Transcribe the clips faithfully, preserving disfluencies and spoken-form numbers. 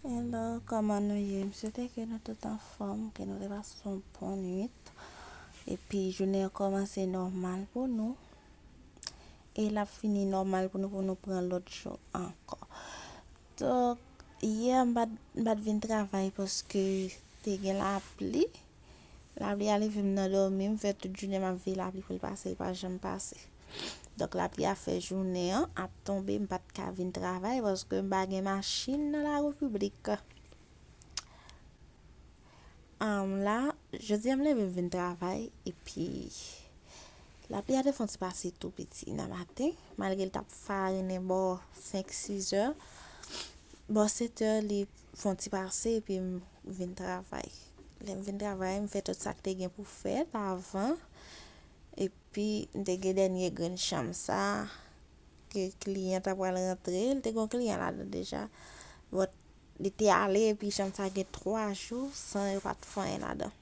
Hello, kòman nou ye? M swete ke nou tout anfòm, ke nou te pase yon bon nwit. Epi jounen an kòmanse nòmal pou nou. E l ap fini nòmal pou nou, pou nou pran lòt jou ankò. Donk, yè m pa t, m pa t vin travay paske te gen lapli. Lapli a leve m nan dòmi, m fè tout jounen m ap veye lapli pou l pase, l pa janm pase. Donk, lapli a fè jounen an ap tonbe, m pa t ka vin travay paske m pa gen machin nan larepiblik. Anm, la, jodi a m leve m vin travay, epi lapli a te fè yon ti pase tou piti nan maten, malgre l t ap farennen bò senk, sis è. Bò sèt è, li fè yon ti pase, epi m vin travay. Lè m vin travay, m fè tout sa k te gen pou fèt avan. Epi, m te gen dènye grenn chanm sa, ke kliyan ta pral rantre. Li te gen yon kliyan ladan deja. But, li te ale, epi chanm sa gen twa jou san yo pa t fè anyen ladan.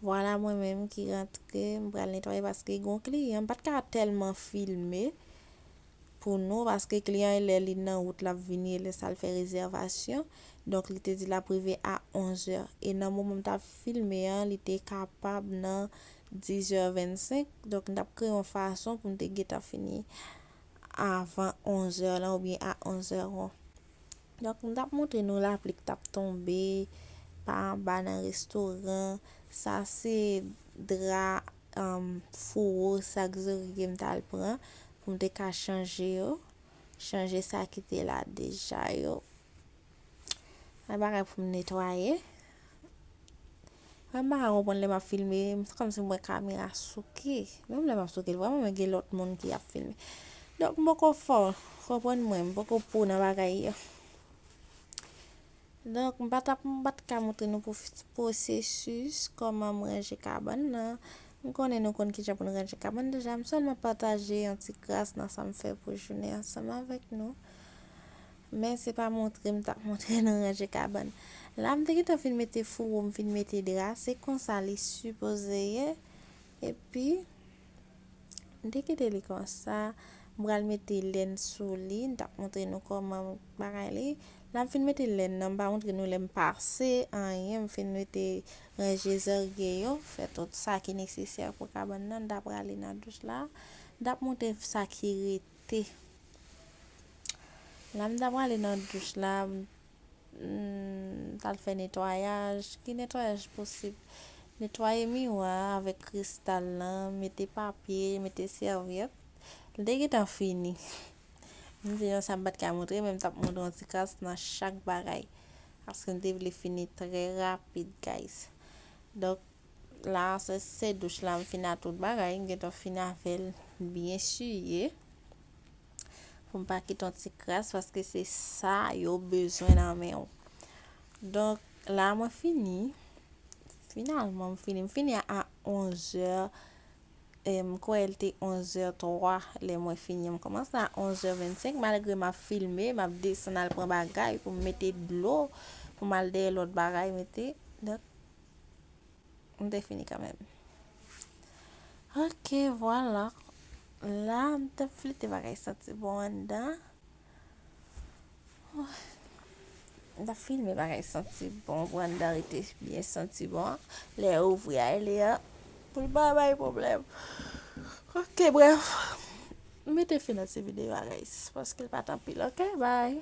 Vwala mwen menm ki rantre, m pral netwaye paske gen yon kliyan, m pa t ka tèlman filme pou nou, paske kliyan e lè li nan wout l ap vini, e lè sa l fè rezèvasyon. Donk, li te di l ap rive a onz è. E nan moman m t ap filme an, li te kapab nan dis è vennsenk. Donk, m t ap kreye yon fason pou m te gentan fini avan onz è lan oubyen a onz è ron. Donk, m t ap montre nou lapli k t ap tonbe pa anba nan restoran. Sa se dra, um, fouwo, sak zori ke m t al pran pou m te ka chanje yo. Chanje sa ki te la deja yo. Yon bagay pou m netwaye. Mwen m pa ka konprann lè m ap filme, se kòmsi m wè kamera souke. Menm lè m ap souke l, vrèman, men gen lòt moun ki ap filme. Donk, m poko fò, konprann mwen, m poko pou nan bagay yo. Donk, m pa t ap, m pa t ka montre nou pwof-, pwosesis kòman m ranje kabann nan. M konnen nou konn kijan pou n ranje kabann deja. M sèlman pataje yon ti kras nan sa m fè pou jounen ansanm avèk nou. Men se pa montre m t ap montre nou ranje kabann. La, m te gentan fin mete fouwo, m fin mete dra. Se konsa li sipoze ye. Epi, m te kite li konsa. M pral mete lèn sou li. M t ap montre nou kòman bagay li. La, m fin mete lèn nan. M pa montre nou lè m pase anyen. M fin mete ranje zòrye yo. Fè tout sa ki nesesè pou kabann nan. M t ap prale nan douch la. M t ap montre sa ki rete. La, m ta prale nan douch la, m, m t al fè netwayaj. Ki netwayaj posib? Netwaye miwa avèk kristal lan, mete papye, mete sèvyèt. Li te gentan fini. M di nou sa m pa t ka montre, men m t ap montre yon ti kras nan chak bagay. Paske m te vle fini trè rapid, guys. Donk, la, se, se douch la, m fin a tout bagay, m gentan fin avè l byen siye. Pou m pa kite yon ti kras, paske se sa yo bezwen nan men w. Donk, la, mwen fini. Finalman, m fini. M fini a onz è. E, m kwè l te onz è twa lè mwen fini. M kòmanse a onz è vennsenk, malgre m ap filme, m ap desann al pran bagay pou m mete dlo, pou m al dèyè lòt bagay mete. Donk, m te fini kanmenm. Ok, vwala. La, m t ap flite bagay santi bon anndan. M t ap filme bagay santi bon, pou anndan rete byen santi bon. Lè ouvri a, li a, pou l pa bay pwoblèm. Ok, brèf. M mete fen nan ti videyo a, guys, paske l pa t anpil. Ok, bye.